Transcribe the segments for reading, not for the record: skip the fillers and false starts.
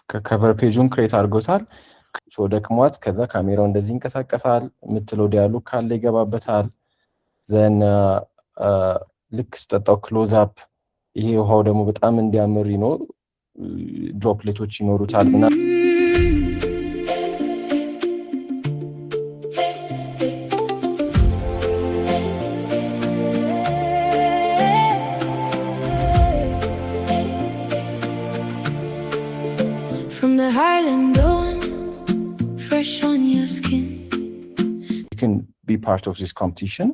Cover page ኡን create አድርጎታል። ደክሟት ከዛ ካሜራው እንደዚህ ይንቀሳቀሳል። የምትለው dialogue ካለ ይገባበታል። Then ልክ ስጠጣው close up ይሄ ውሃው ደግሞ በጣም እንዲያምር droplet ኦች ይኖሩታል ምናምን። From the highland dawn, fresh on your skin. You can be part of this competition.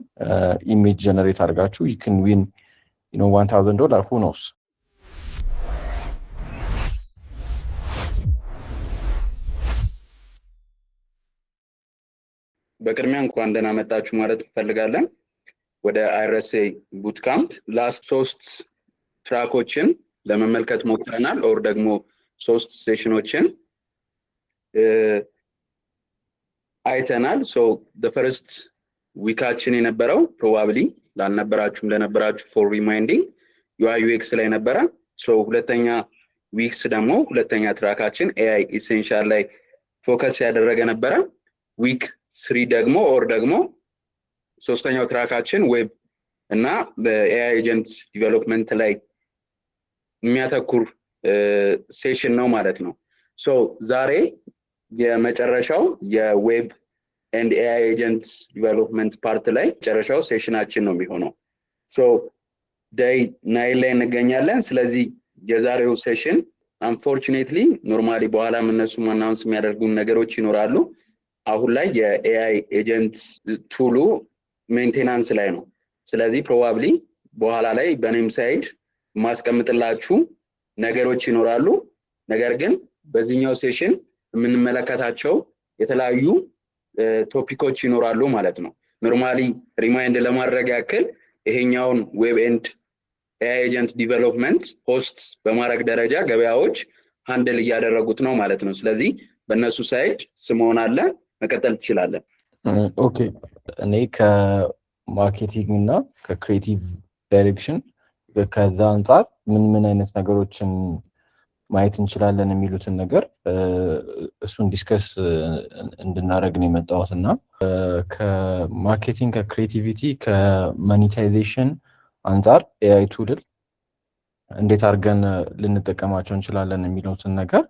Image generate አድርጋችሁ you can win $1000. Who knows? በቅድሚያ እንኳን ደህና መጣችሁ ማለት እንፈልጋለን ወደ አይረሴ bootcamp። Last ሶስት track ኦችን ለመመልከት ሞክረናል፣ or ደግሞ ሶስት session ኦችን አይተናል። So first week ኣችን የነበረው probably ላልነበራችሁም ለነበራችሁ for reminding UI UX ላይ ነበረ። So ሁለተኛ weeks ደግሞ ሁለተኛ track ኣችን AI essential ላይ focus ያደረገ ነበረ። Week 3 ደግሞ or ደግሞ ሶስተኛው track ኣችን web እና በ AI agent development ላይ የሚያተኩር session ነው ማለት ነው። So ዛሬ የመጨረሻው የ web and AI agent development part ላይ መጨረሻው session ኣችን ነው የሚሆነው። So day 9 ላይ እንገኛለን። ስለዚህ የዛሬው session unfortunately normally በኋላም እነሱም announce የሚያደርጉን ነገሮች ይኖራሉ። አሁን ላይ የ AI agent tool ኡ maintenance ላይ ነው። ስለዚህ probably በኋላ ላይ በኔም side ማስቀምጥላችሁ ነገሮች ይኖራሉ። ነገር ግን በዚህኛው session የምንመለከታቸው የተለያዩ topic ኦች ይኖራሉ ማለት ነው። Normally remind ለማድረግ ያክል ይሄኛውን web and AI agent development host በማድረግ ደረጃ ገበያዎች handle እያደረጉት ነው ማለት ነው። ስለዚህ በእነሱ side ስምኦን አለ፣ መቀጠል ትችላለን። Okay፣ እኔ ከ marketing እና ከ creative direction ከዛ አንጻር ምን ምን አይነት ነገሮችን ማየት እንችላለን የሚሉትን ነገር እሱን discuss እንድናደርግ ነው የመጣሁት። እና ከ marketing፣ ከ creativity፣ ከ monetization አንጻር AI tool ን እንዴት አድርገን ልንጠቀማቸው እንችላለን የሚሉትን ነገር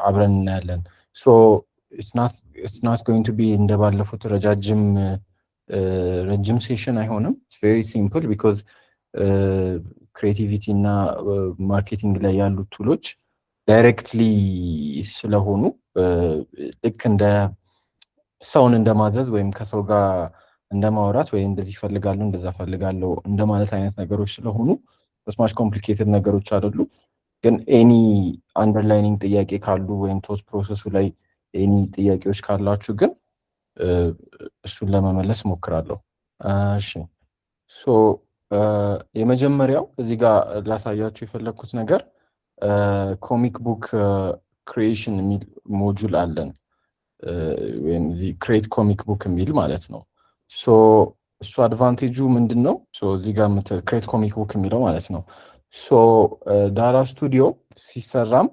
አብረን እናያለን። So it's not going to be እንደባለፉት ረጃጅም ረጅም session አይሆንም። Very simple because creativity እና marketing ላይ ያሉት tool ኦች directly ስለሆኑ ልክ እንደ ሰውን እንደማዘዝ ወይም ከሰው ጋር እንደማውራት ወይም እንደዚህ ፈልጋለሁ እንደዛ ፈልጋለሁ እንደማለት አይነት ነገሮች ስለሆኑ so much complicated ነገሮች አይደሉ። ግን any underlining ጥያቄ ካሉ ወይም thought process ኡ ላይ any ጥያቄዎች ካላችሁ ግን እሱን ለመመለስ ሞክራለሁ። እሺ፣ so የመጀመሪያው እዚህ ጋር ላሳያችሁ የፈለግኩት ነገር comic book creation የሚል module አለን፣ ወይም እዚህ create comic book የሚል ማለት ነው። So እሱ advantage ኡ ምንድን ነው? እዚህ ጋር create comic book የሚለው ማለት ነው። So ዳራ ስቱዲዮ ሲሰራም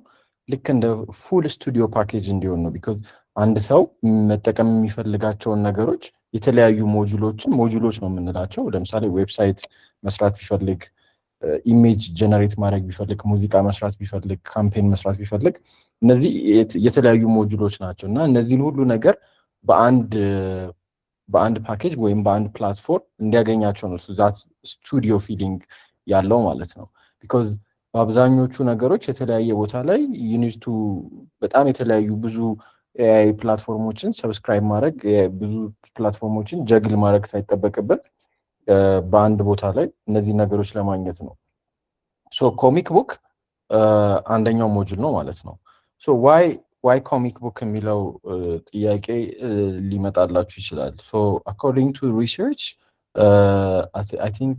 ልክ እንደ full studio package እንዲሆን ነው። Because አንድ ሰው መጠቀም የሚፈልጋቸውን ነገሮች የተለያዩ module ኦችን፣ module ኦች ነው የምንላቸው። ለምሳሌ website መስራት ቢፈልግ፣ image generate ማድረግ ቢፈልግ፣ ሙዚቃ መስራት ቢፈልግ፣ campaign መስራት ቢፈልግ እነዚህ የተለያዩ module ኦች ናቸው። እና እነዚህን ሁሉ ነገር በአንድ ፓኬጅ ወይም በአንድ platform እንዲያገኛቸው ነው that studio feeling ያለው ማለት ነው። Because በአብዛኞቹ ነገሮች የተለያየ ቦታ ላይ you need to በጣም የተለያዩ ብዙ AI platform ኦችን subscribe ማድረግ፣ ብዙ platform ኦችን juggle ማድረግ ሳይጠበቅብን በአንድ ቦታ ላይ እነዚህ ነገሮች ለማግኘት ነው። So comic book አንደኛው module ነው ማለት ነው። So why comic book የሚለው ጥያቄ ሊመጣላችሁ ይችላል። So according to research, I think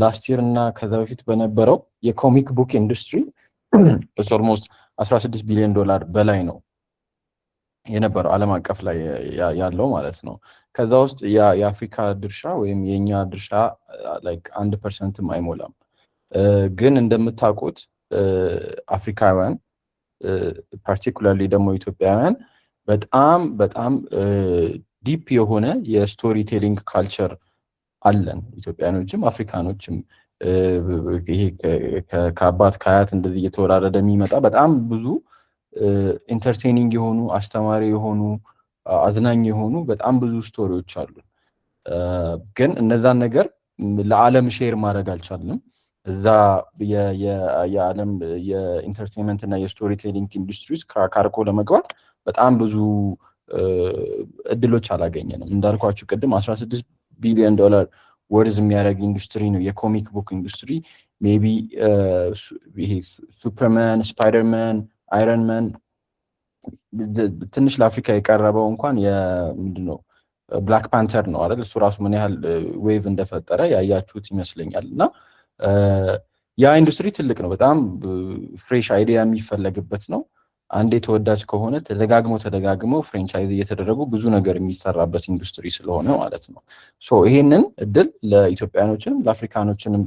last year እና ከዛ በፊት በነበረው የ comic book industry almost 16 ቢሊዮን ዶላር በላይ ነው የነበረው ዓለም አቀፍ ላይ ያለው ማለት ነው። ከዛ ውስጥ የአፍሪካ ድርሻ ወይም የእኛ ድርሻ like 1% ም አይሞላም። ግን እንደምታውቁት አፍሪካውያን፣ particularly ደግሞ ኢትዮጵያውያን በጣም በጣም deep የሆነ የ storytelling culture አለን። ኢትዮጵያኖችም አፍሪካኖችም ይሄ ከአባት ከአያት እንደዚህ እየተወራረደ የሚመጣ በጣም ብዙ entertaining የሆኑ፣ አስተማሪ የሆኑ፣ አዝናኝ የሆኑ በጣም ብዙ story ዎች አሉ። ግን እነዛን ነገር ለዓለም share ማድረግ አልቻልንም። እዛ የዓለም የ entertainment እና የ storytelling industry ውስጥ crack አድርጎ ለመግባት በጣም ብዙ እድሎች አላገኘንም። እንዳልኳችሁ ቅድም 16 ቢሊዮን ዶላር worth የሚያደርግ ኢንዱስትሪ ነው የ comic book industry። Maybe ይሄ Superman፣ Spiderman፣ Iron Man፣ ትንሽ ለአፍሪካ የቀረበው እንኳን ምንድን ነው Black Panther ነው አይደል? እሱ ራሱ ምን ያህል wave እንደፈጠረ ያያችሁት ይመስለኛል። እና ያ ኢንዱስትሪ ትልቅ ነው። በጣም fresh idea የሚፈለግበት ነው። አንዴ ተወዳጅ ከሆነ ተደጋግሞ ተደጋግሞ franchise እየተደረጉ ብዙ ነገር የሚሰራበት ኢንዱስትሪ ስለሆነ ማለት ነው። So ይሄንን እድል ለኢትዮጵያኖችንም ለአፍሪካኖችንም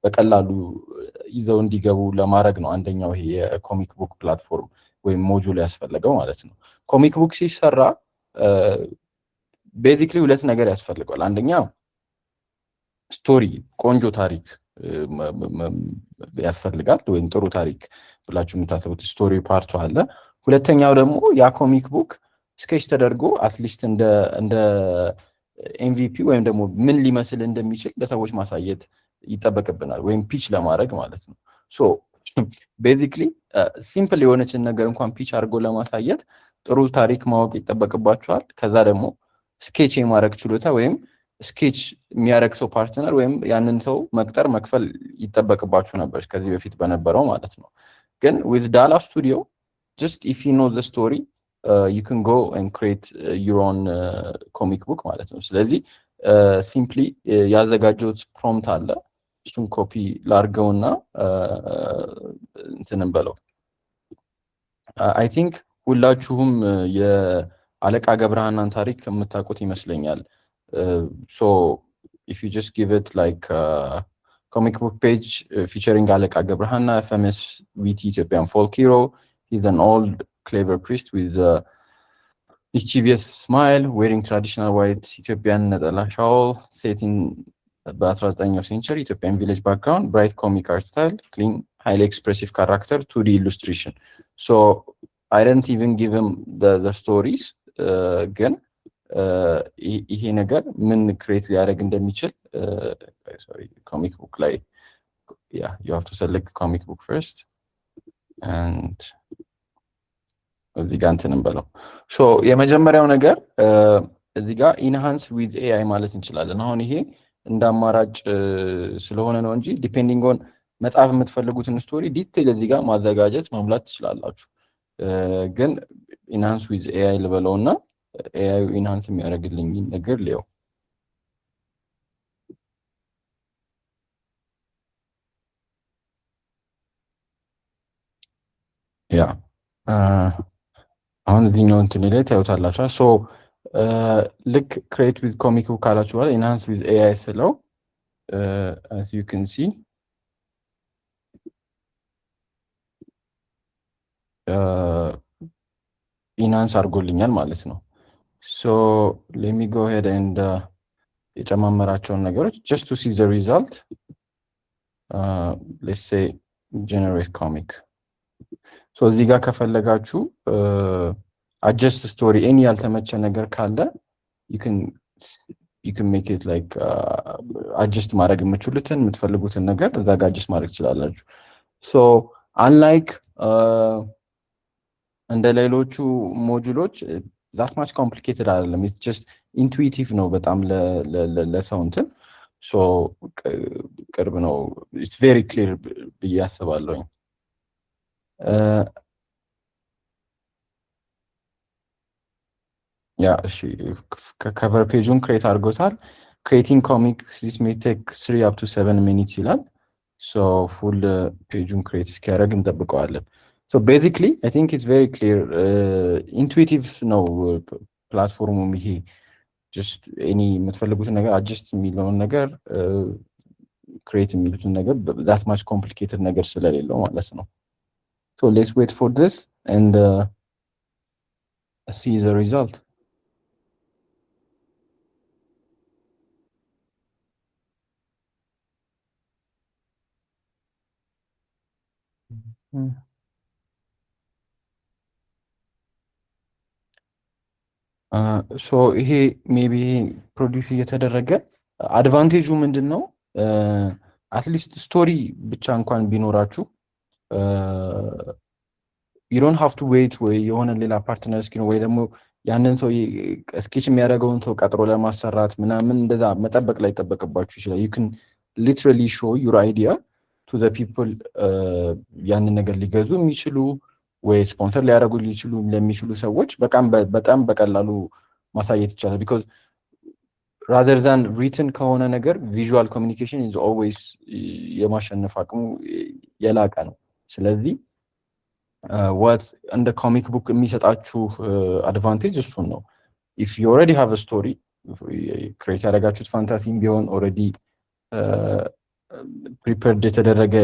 በቀላሉ ይዘው እንዲገቡ ለማድረግ ነው አንደኛው ይሄ የ comic book platform ወይም module ያስፈለገው ማለት ነው። Comic book ሲሰራ basically ሁለት ነገር ያስፈልገዋል። አንደኛ story፣ ቆንጆ ታሪክ ያስፈልጋል፣ ወይም ጥሩ ታሪክ ብላችሁ የምታስቡት story part ኡ አለ። ሁለተኛው ደግሞ ያ comic book sketch ተደርጎ at least እንደ MVP ወይም ደግሞ ምን ሊመስል እንደሚችል ለሰዎች ማሳየት ይጠበቅብናል፣ ወይም pitch ለማድረግ ማለት ነው። So basically simple የሆነችን ነገር እንኳን pitch አድርጎ ለማሳየት ጥሩ ታሪክ ማወቅ ይጠበቅባችኋል። ከዛ ደግሞ sketch የማድረግ ችሎታ ወይም sketch የሚያደርግ ሰው partner ወይም ያንን ሰው መቅጠር፣ መክፈል ይጠበቅባችሁ ነበር ከዚህ በፊት በነበረው ማለት ነው። ግን with Dala Studio, just if you know the story, you can go and create your own comic book ማለት ነው። ስለዚህ simply ያዘጋጀሁት prompt አለ። እሱን ኮፒ ላርገውና እንትን እንበለው። I think ሁላችሁም የአለቃ ገብረሃናን ታሪክ የምታውቁት ይመስለኛል። So if you just give it like comic book page featuring አለቃ ገብረሃና, famous witty Ethiopian folk hero. He's an old clever priest with mischievous smile, wearing traditional white Ethiopian ነጠላ shawl, set in በ19ኛው century Ethiopian village background, bright comic art style, clean, highly expressive character, 2D illustration. So I didn't even give him the stories፣ ግን ይሄ ነገር ምን create ሊያደርግ እንደሚችል፣ sorry፣ comic book ላይ, yeah, you have to select comic book first and እዚህ ጋር እንትን እንበለው። So የመጀመሪያው ነገር እዚህ ጋር enhance with AI ማለት እንችላለን። አሁን ይሄ እንደ አማራጭ ስለሆነ ነው እንጂ depending on መጻፍ የምትፈልጉትን story detail እዚህ ጋር ማዘጋጀት፣ መሙላት ትችላላችሁ። ግን enhance with AI ልበለው እና AI enhance የሚያደርግልኝ ነገር ሊየው። Yeah, አሁን እዚህኛው እንትን ላይ ታዩታላችሁ። So ልክ create with comic book ካላችሁ በኋላ enhance with AI ስለው, as you can see, enhance አድርጎልኛል ማለት ነው። So let me go ahead and የጨማመራቸውን ነገሮች just to see the result, let's say generate comic። So እዚህ ጋር ከፈለጋችሁ adjust story፣ any ያልተመቸ ነገር ካለ you can make it like adjust ማድረግ የምችሉትን የምትፈልጉትን ነገር እዛ ጋር adjust ማድረግ ትችላላችሁ። So unlike እንደ ሌሎቹ module ኦች that much complicated አይደለም። It's just intuitive ነው በጣም ለሰው እንትን፣ so ቅርብ ነው። It's very clear ብዬ አስባለሁኝ። Yeah, እሺ፣ cover page ኡን create አድርጎታል። Creating comic, this may take 3 up to 7 minutes ይላል። So full page ኡን create እስኪያደርግ እንጠብቀዋለን። So basically I think it's very clear, intuitive ነው platform ኡም። ይሄ just any የምትፈልጉትን ነገር adjust የሚለውን ነገር create የሚሉትን ነገር that much complicated ነገር ስለሌለው ማለት ነው። So let's wait for this and see the result. So ይሄ maybe produce እየተደረገ advantage ኡ ምንድን ነው? At least story ብቻ እንኳን ቢኖራችሁ you don't have to wait ወይ የሆነ ሌላ partner እስኪ ወይ ደግሞ ያንን ሰው sketch የሚያደርገውን ሰው ቀጥሮ ለማሰራት ምናምን እንደዛ መጠበቅ ላይ ይጠበቅባችሁ ይችላል። You can literally show your idea to the people ያንን ነገር ሊገዙ የሚችሉ ወይ ስፖንሰር ሊያደርጉ ሊችሉ ለሚችሉ ሰዎች በጣም በጣም በቀላሉ ማሳየት ይቻላል። Because rather than written ከሆነ ነገር visual communication is always የማሸነፍ አቅሙ የላቀ ነው። ስለዚህ what እንደ comic book የሚሰጣችሁ advantage እሱን ነው። If you already have story create ያደረጋችሁት fantasy ም ቢሆን already prepared የተደረገ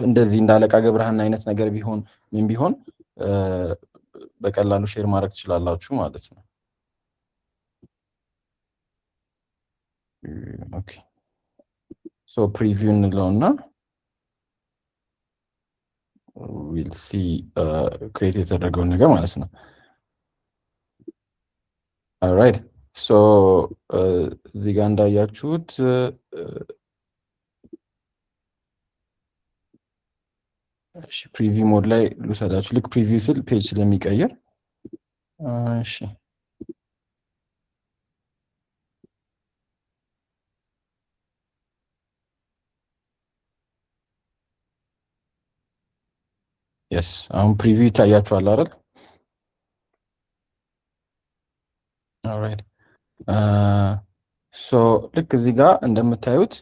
እንደዚህ እንደ አለቃ ገብረሃና አይነት ነገር ቢሆን ምን ቢሆን በቀላሉ share ማድረግ ትችላላችሁ ማለት ነው። Okay, so preview እንለውና we'll see create የተደረገውን ነገር ማለት ነው። Alright, so እዚህ ጋር እንዳያችሁት እሺ preview mode ላይ ልውሰዳችሁ። ልክ preview ስል page ስለሚቀይር እሺ yes, አሁን preview ይታያችኋል አይደል? Alright, so ልክ እዚህ ጋር እንደምታዩት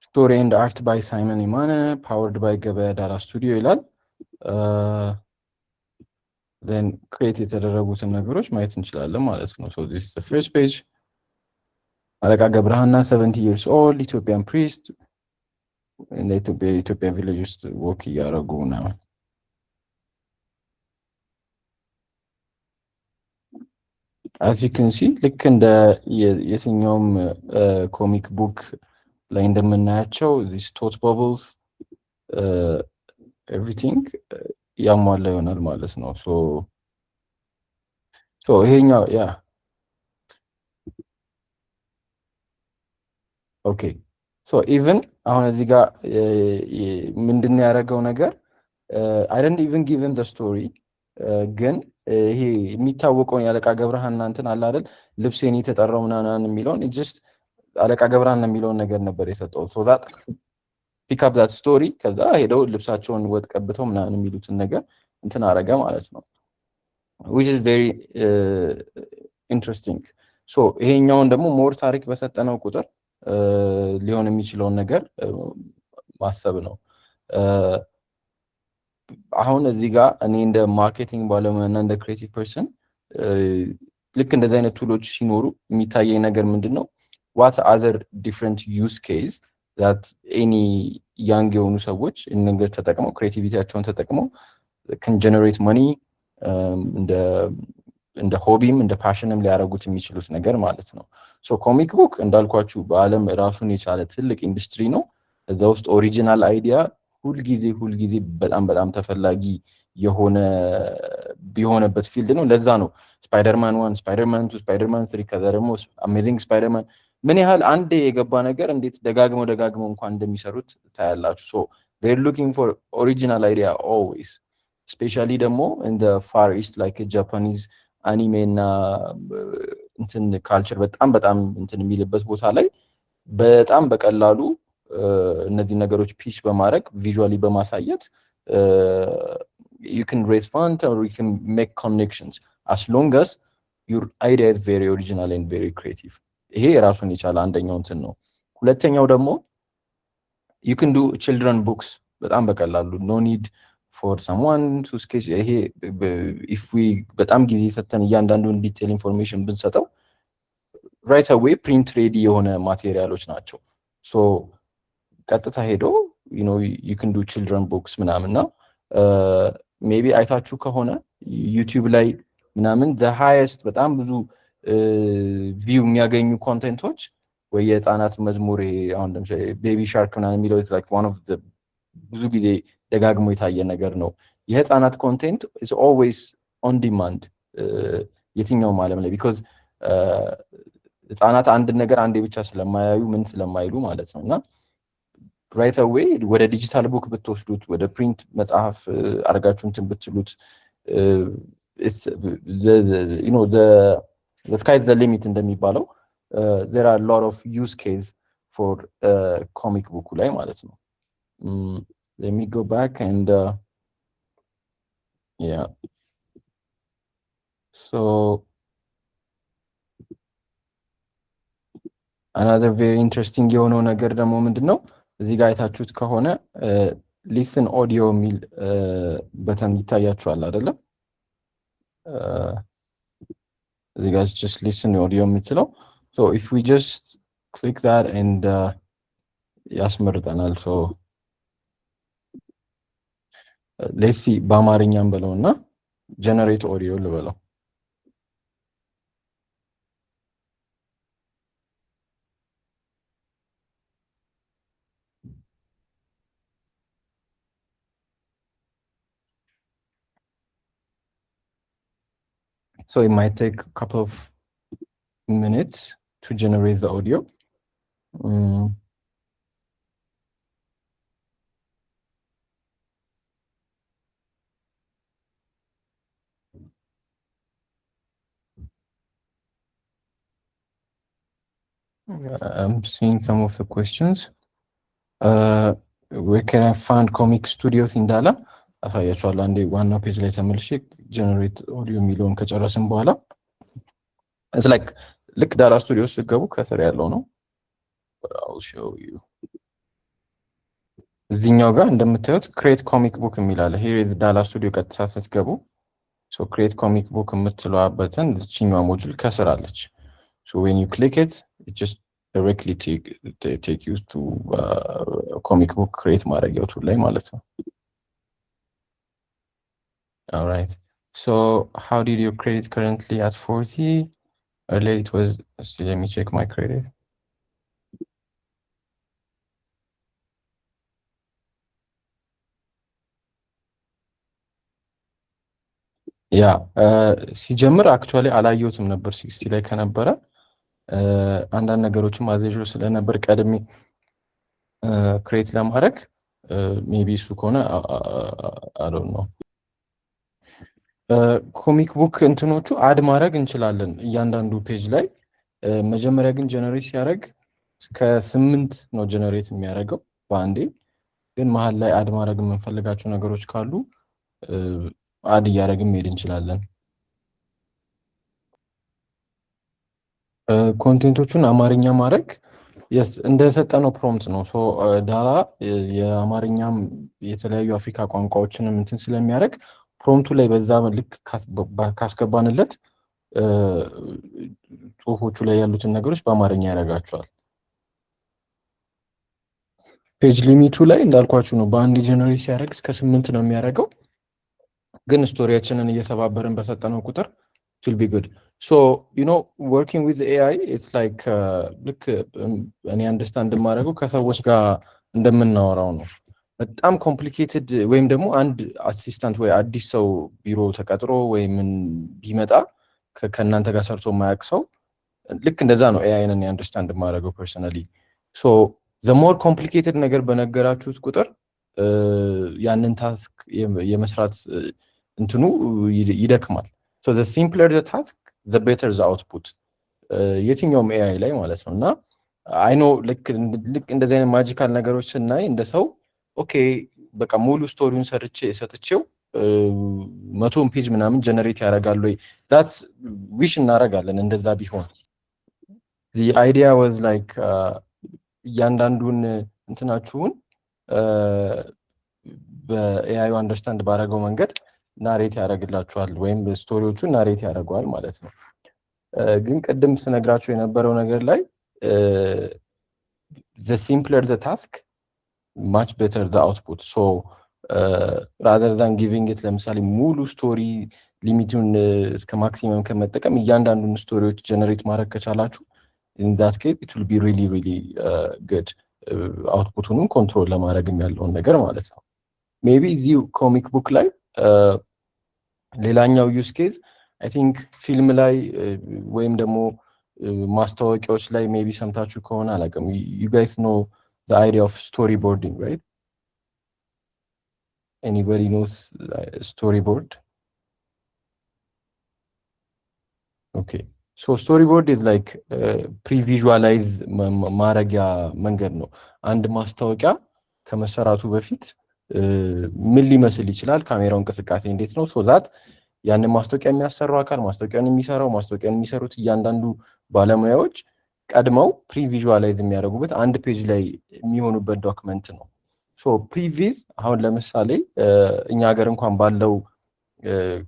"Story and art by ሳይመን የማነ, powered by ገበያ ዳራ ስቱዲዮ" ይላል። Then create የተደረጉትን ነገሮች ማየት እንችላለን ማለት ነው። So this is the first page. አለቃ ገብረሃና, 70 years old Ethiopian priest, ኢትዮጵያ village ውስጥ walk እያደረጉ ምናምን። As you can see, ልክ እንደ የትኛውም comic book ላይ እንደምናያቸው this thought bubbles, everything ያሟላ ይሆናል ማለት ነው። So ይሄኛው yeah, okay, so even አሁን እዚህ ጋር ምንድን ያደረገው ነገር I didn't even give him the story ግን ይሄ የሚታወቀውን የአለቃ ገብረሃና እንትን አለ አይደል ልብሴን የተጠራው ምናምን የሚለውን just አለቃ ገብረሃና የሚለውን ነገር ነበር የሰጠው so that pick up that story ከዛ ሄደው ልብሳቸውን ወጥ ቀብተው ምናምን የሚሉትን ነገር እንትን አረገ ማለት ነው, which is very interesting. So ይሄኛውን ደግሞ more ታሪክ በሰጠነው ቁጥር ሊሆን የሚችለውን ነገር ማሰብ ነው። አሁን እዚህ ጋር እኔ እንደ marketing ባለሙያ እና እንደ creative person ልክ እንደዚህ አይነት tool ኦች ሲኖሩ የሚታየኝ ነገር ምንድን ነው? What other different use case that any young የሆኑ ሰዎች ይህን ነገር ተጠቅመው creativity ያቸውን ተጠቅመው can generate money እንደ hobby ም እንደ passion ም ሊያደርጉት የሚችሉት ነገር ማለት ነው። So comic book እንዳልኳችሁ በዓለም ራሱን የቻለ ትልቅ ኢንዱስትሪ ነው። እዛ ውስጥ original idea ሁልጊዜ ሁልጊዜ በጣም በጣም ተፈላጊ የሆነ የሆነበት field ነው። ለዛ ነው Spider-Man 1፣ Spider-Man 2፣ Spider-Man 3 ከዛ ደግሞ Amazing Spider-Man ምን ያህል አንዴ የገባ ነገር እንዴት ደጋግመው ደጋግመው እንኳን እንደሚሰሩት ታያላችሁ። So they're looking for original idea always, especially ደግሞ in the Far East, like Japanese anime እና እንትን culture በጣም በጣም እንትን የሚልበት ቦታ ላይ በጣም በቀላሉ እነዚህ ነገሮች pitch በማድረግ visually በማሳየት you can raise fund or you can make connections as long as your idea is very original and very creative. ይሄ የራሱን የቻለ አንደኛው እንትን ነው። ሁለተኛው ደግሞ you can do children books በጣም በቀላሉ, no need for someone to sketch. ይሄ if we በጣም ጊዜ ሰተን እያንዳንዱን detail information ብንሰጠው right away print ready የሆነ material ኦች ናቸው። So ቀጥታ ሄዶ you can do children books ምናምን። እና maybe አይታችሁ ከሆነ YouTube ላይ ምናምን the highest በጣም ብዙ view የሚያገኙ content ኦች ወይ የህፃናት መዝሙር፣ አሁን ለምሳሌ Baby Shark ምናምን የሚለው like one of ብዙ ጊዜ ደጋግሞ የታየ ነገር ነው። የህፃናት content is always on demand የትኛውም ዓለም ላይ፣ because ህፃናት አንድን ነገር አንዴ ብቻ ስለማያዩ ምን ስለማይሉ ማለት ነው። እና right away ወደ digital book ብትወስዱት፣ ወደ print መጽሐፍ አድርጋችሁ እንትን ብትሉት፣ sky the limit እንደሚባለው there are lot of use case for comic book ኡ ላይ ማለት ነው። Let me go back and yeah, so another very interesting የሆነው ነገር ደግሞ ምንድን ነው? እዚህ ጋር አይታችሁት ከሆነ listen audio የሚል button ይታያችኋል አይደለም? እዚህ ጋር just listen audio የምትለው፣ so if we just click that and ያስመርጠናል። So let's see፣ በአማርኛም በለው እና generate audio ልበለው። So it might take a couple of minutes to generate the audio. I'm seeing some of the questions. Where can I find Comic Studios in Dala? አሳያችኋለሁ። አንዴ ዋናው page ላይ ተመልሼ generate audio የሚለውን ከጨረስን በኋላ፣ it's like ልክ Dala Studio ስትገቡ ከስር ያለው ነው። But I'll show you. እዚህኛው ጋር እንደምታዩት create comic book የሚል አለ። Here is Dala Studio ቀጥታ ስትገቡ፣ so create comic book የምትለዋ button እዚህኛዋ module ከስር አለች። So when you click it, it just directly take you to comic book create ማድረጊያው tool ላይ ማለት ነው። All right. So how did your credit currently at 40? Earlier it was, see, let me check my credit. Yeah, ሲጀምር actually አላየሁትም ነበር፣ 60 ላይ ከነበረ አንዳንድ ነገሮችን ማዘዣ ስለነበር ቀድሜ create ለማድረግ፣ maybe እሱ ከሆነ I don't know። Comic book እንትኖቹ add ማድረግ እንችላለን እያንዳንዱ page ላይ። መጀመሪያ ግን generate ሲያደርግ እስከ ስምንት ነው generate የሚያደርገው በአንዴ። ግን መሀል ላይ add ማድረግ የምንፈልጋቸው ነገሮች ካሉ add እያደረግን መሄድ እንችላለን። Content ኦቹን አማርኛ ማድረግ፣ yes፣ እንደሰጠነው prompt ነው። So Dala የአማርኛም የተለያዩ አፍሪካ ቋንቋዎችንም እንትን ስለሚያደርግ prompt ኡ ላይ በዛ ልክ ካስገባንለት ጽሁፎቹ ላይ ያሉትን ነገሮች በአማርኛ ያደርጋቸዋል። Page limit ኡ ላይ እንዳልኳችሁ ነው። በአንድ generate ሲያደርግ እስከ ስምንት ነው የሚያደርገው። ግን story ያችንን እየሰባበርን በሰጠነው ቁጥር will be good. So working with AI, it's like ልክ እኔ understand የማደርገው ከሰዎች ጋር እንደምናወራው ነው። በጣም complicated ወይም ደግሞ አንድ assistant ወይ አዲስ ሰው ቢሮ ተቀጥሮ ወይ ምን ቢመጣ፣ ከእናንተ ጋር ሰርቶ የማያውቅ ሰው፣ ልክ እንደዛ ነው AI ን እኔ understand የማደርገው personally። So the more complicated ነገር በነገራችሁት ቁጥር ያንን task የመስራት እንትኑ ይደክማል። So the simpler the task, the better the output የትኛውም AI ላይ ማለት ነው። እና I know ልክ እንደዚህ አይነት magical ነገሮች ስናይ እንደ ሰው okay በቃ ሙሉ story ውን ሰርቼ ሰጥቼው 100ን page ምናምን generate ያደርጋል ወይ that's wish እናደርጋለን እንደዛ ቢሆን። Idea was like እያንዳንዱን እንትናችሁን በ AI understand ባደረገው መንገድ narrate ያደርግላችኋል ወይም story ዎቹን narrate ያደርገዋል ማለት ነው። ግን ቅድም ስነግራችሁ የነበረው ነገር ላይ the simpler the task much better the output. So rather than giving it ለምሳሌ ሙሉ story limit ኡን እስከ maximum ከመጠቀም እያንዳንዱን story ዎች generate ማድረግ ከቻላችሁ, in that case it will be really, really good, output ኡንም control ለማድረግም ያለውን ነገር ማለት ነው። Maybe እዚሁ comic book ላይ ሌላኛው use case, I think, ፊልም ላይ ወይም ደግሞ ማስታወቂያዎች ላይ maybe ሰምታችሁ ከሆነ አላውቅም። You guys know the idea of storyboarding, right? Anybody knows storyboard? Okay, so storyboard is like pre-visualize ማድረጊያ መንገድ ነው። አንድ ማስታወቂያ ከመሰራቱ በፊት ምን ሊመስል ይችላል፣ ካሜራው እንቅስቃሴ እንዴት ነው፣ so that ያንን ማስታወቂያ የሚያሰራው አካል፣ ማስታወቂያን የሚሰራው፣ ማስታወቂያን የሚሰሩት እያንዳንዱ ባለሙያዎች ቀድመው pre-visualize የሚያደርጉበት አንድ page ላይ የሚሆኑበት document ነው። So previs አሁን ለምሳሌ እኛ ሀገር እንኳን ባለው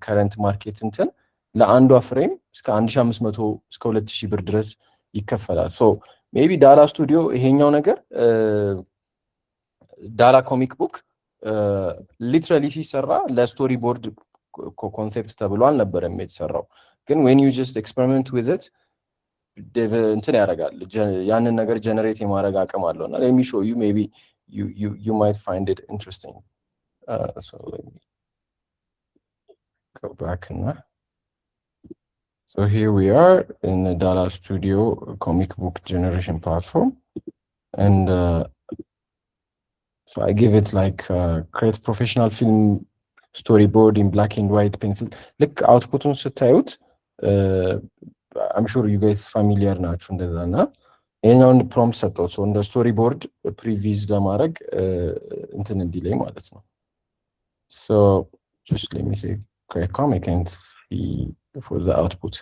current market እንትን ለአንዷ frame እስከ 1500 እስከ 2000 ብር ድረስ ይከፈላል። So maybe ዳላ ስቱዲዮ ይሄኛው ነገር ዳላ comic book literally ሲሰራ ለ storyboard concept ተብሎ አልነበረም የተሰራው። ግን when you just experiment with it እንትን ያደርጋል፣ ያንን ነገር generate የማድረግ አቅም አለው። እና let me show you, maybe you might find it interesting. So let me go back እና so here we are in the Dala Studio comic book generation platform, and so I give it like create professional film storyboard in black and white pencil. ልክ output ኡን ስታዩት I'm sure you guys familiar ናችሁ እንደዛ። እና ይሄኛውን prompt ሰጠው so እንደ storyboard previs ለማድረግ እንትን እንዲለኝ ማለት ነው። So just let me say create comic and see for the output.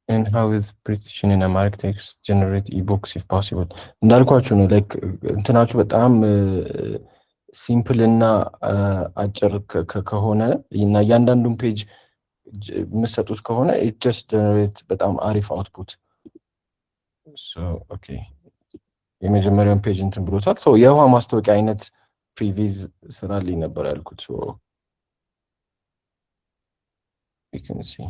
And how is precision in Amharic text generate ebooks, if possible? እንዳልኳችሁ ነው፣ like እንትናችሁ በጣም simple እና አጭር ከሆነ እና እያንዳንዱን page የምትሰጡት ከሆነ it just generate በጣም አሪፍ output። Okay, የመጀመሪያውን page እንትን ብሎታል። So የውሃ ማስታወቂያ አይነት previs ስራልኝ ነበር ያልኩት። So you can see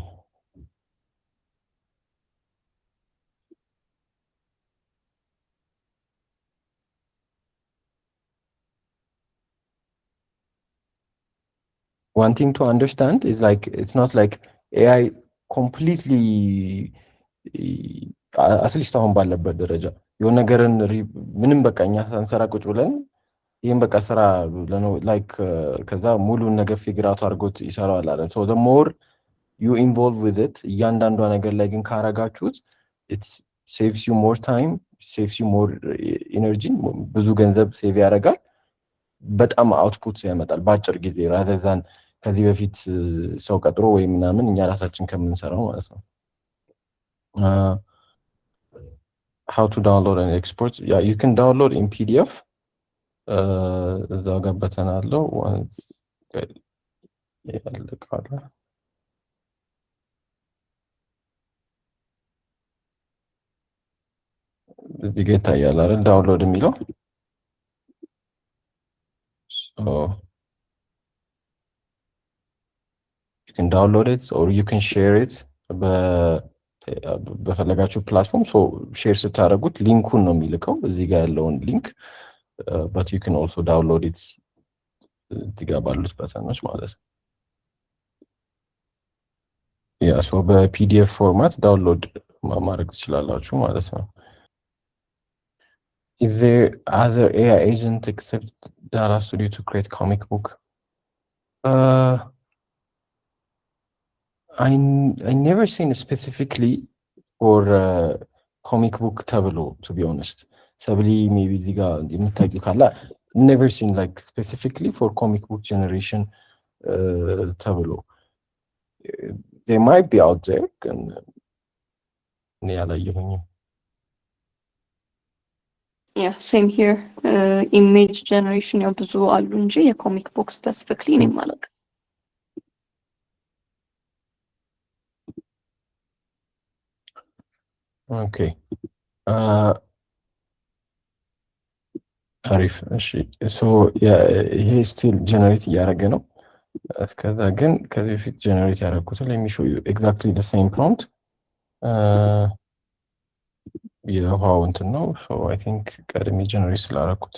one thing to understand is, like, it's not like AI completely, at least አሁን ባለበት ደረጃ፣ የሆነ ነገርን ምንም በቃ እኛ ሳንሰራ ቁጭ ብለን ይህም በቃ ስራ like ከዛ ሙሉን ነገር figure out አድርጎት ይሰራዋል አለ። So the more you involve with it እያንዳንዷ ነገር ላይ ግን ካረጋችሁት it saves you more time, saves you more energy፣ ብዙ ገንዘብ save ያደርጋል፣ በጣም output ያመጣል በአጭር ጊዜ rather than ከዚህ በፊት ሰው ቀጥሮ ወይ ምናምን እኛ ራሳችን ከምንሰራው ማለት ነው። How to download and export? Yeah, you can download in PDF. እዛው ጋር button አለው ያለቃለ። እዚህ ጋር ይታያል አይደል? Download የሚለው። So you can download it or you can share it በፈለጋችሁ platform። So share ስታደርጉት link ኡን ነው የሚልከው፣ እዚህ ጋር ያለውን link, but you can also download it እዚህ ጋር ባሉት button ኦች ማለት ነው። Yeah, so በ PDF format download ማድረግ ትችላላችሁ ማለት ነው። Is there other AI agent except Dala Studio to create comic book? I never seen specifically for comic book ተብሎ, to be honest. ሰብሊ maybe እዚህ ጋር የምታውቂው ካለ። Never seen like specifically for comic book generation ተብሎ። They might be out there ግን እኔ አላየሁኝም። Yeah, same here. Image generation ያው ብዙ አሉ እንጂ የ comic book specifically እኔም አላውቅም። Okay, አሪፍ። እሺ፣ so ይሄ still generate እያደረገ ነው። እስከዛ ግን ከዚህ በፊት generate ያደረግኩትን let me show you exactly the same prompt። የውሃው እንትን ነው። So I think ቀድሜ generate ስላደረኩት።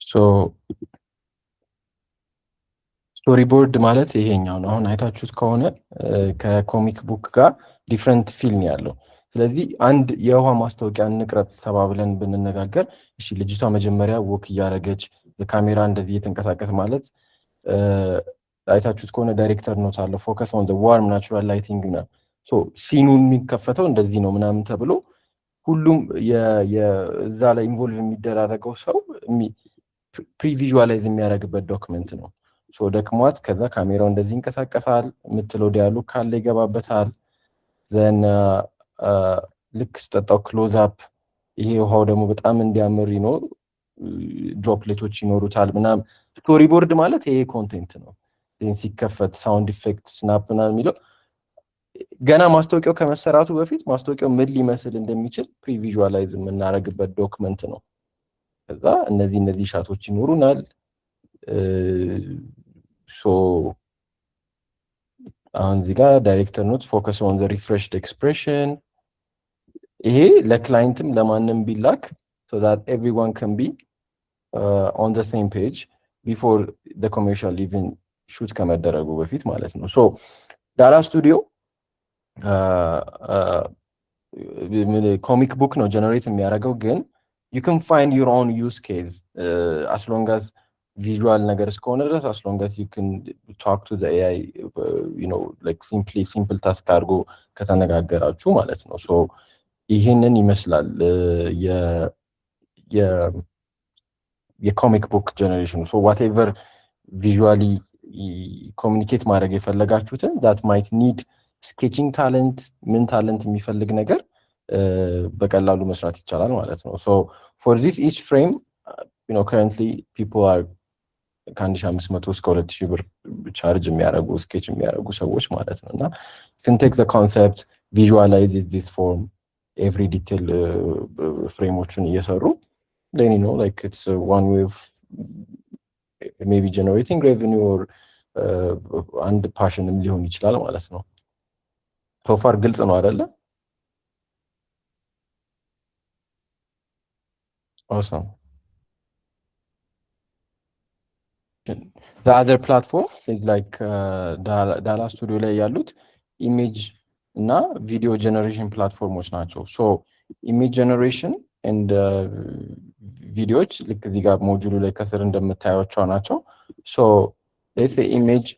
So storyboard ማለት ይሄኛው ነው። አሁን አይታችሁት ከሆነ ከ comic book ጋር different feel ነው ያለው። ስለዚህ አንድ የውሃ ማስታወቂያ እንቅረጽ ተባብለን ብንነጋገር፣ እሺ ልጅቷ መጀመሪያ walk እያደረገች፣ ካሜራ እንደዚህ እየተንቀሳቀስ ማለት አይታችሁት ከሆነ director note አለ፣ focus on warm natural lighting ምናምን፣ scene ኑ የሚከፈተው እንደዚህ ነው ምናምን ተብሎ ሁሉም እዛ ላይ involve የሚደራረገው ሰው previsualize የሚያደርግበት document ነው። So ደክሟት ከዛ ካሜራው እንደዚህ ይንቀሳቀሳል፣ የምትለው dialogue ካለ ይገባበታል። Then ልክ ስጠጣው close up፣ ይሄ ውሃው ደግሞ በጣም እንዲያምር droplet ኦች ይኖሩታል ምናምን። Storyboard ማለት ይሄ content ነው። ሲከፈት sound effect፣ snap ምናምን የሚለው ገና ማስታወቂያው ከመሰራቱ በፊት ማስታወቂያው ምን ሊመስል እንደሚችል previsualize የምናደርግበት document ነው። ከዛ እነዚህ shot ኦች ይኖሩናል። So አሁን እዚህ ጋር director note, focus on the refreshed expression። ይሄ ለ client ም ለማንም ቢላክ so that everyone can be on the same page before the commercial even shoot ከመደረጉ በፊት ማለት ነው። So Dala Studio comic book ነው generate የሚያደርገው፣ ግን you can find your own use case as long as visual ነገር እስከሆነ ድረስ፣ as long as you can talk to AI, like simply simple task አድርጎ ከተነጋገራችሁ ማለት ነው። So ይህንን ይመስላል የ comic book generation ኑ። So whatever visually communicate ማድረግ የፈለጋችሁትን that might need sketching talent፣ ምን talent የሚፈልግ ነገር በቀላሉ መስራት ይቻላል ማለት ነው። So for this each frame, currently people are ከ1500 እስከ 2000 ብር charge የሚያደርጉ፣ sketch የሚያደርጉ ሰዎች ማለት ነው። እና can take the concept, visualize this form, every detail frame ኦቹን እየሰሩ then like it's one way of maybe generating revenue or አንድ passion ም ሊሆን ይችላል ማለት ነው። So far ግልጽ ነው አይደለ? Awesome. The other platform is like Dala Studio ላይ ያሉት image እና video generation platform ኦች ናቸው። So image generation and ቪዲዮዎች ልክ እዚህ ጋር module ኡ ላይ ከስር እንደምታዩቸው ናቸው። So let's say image,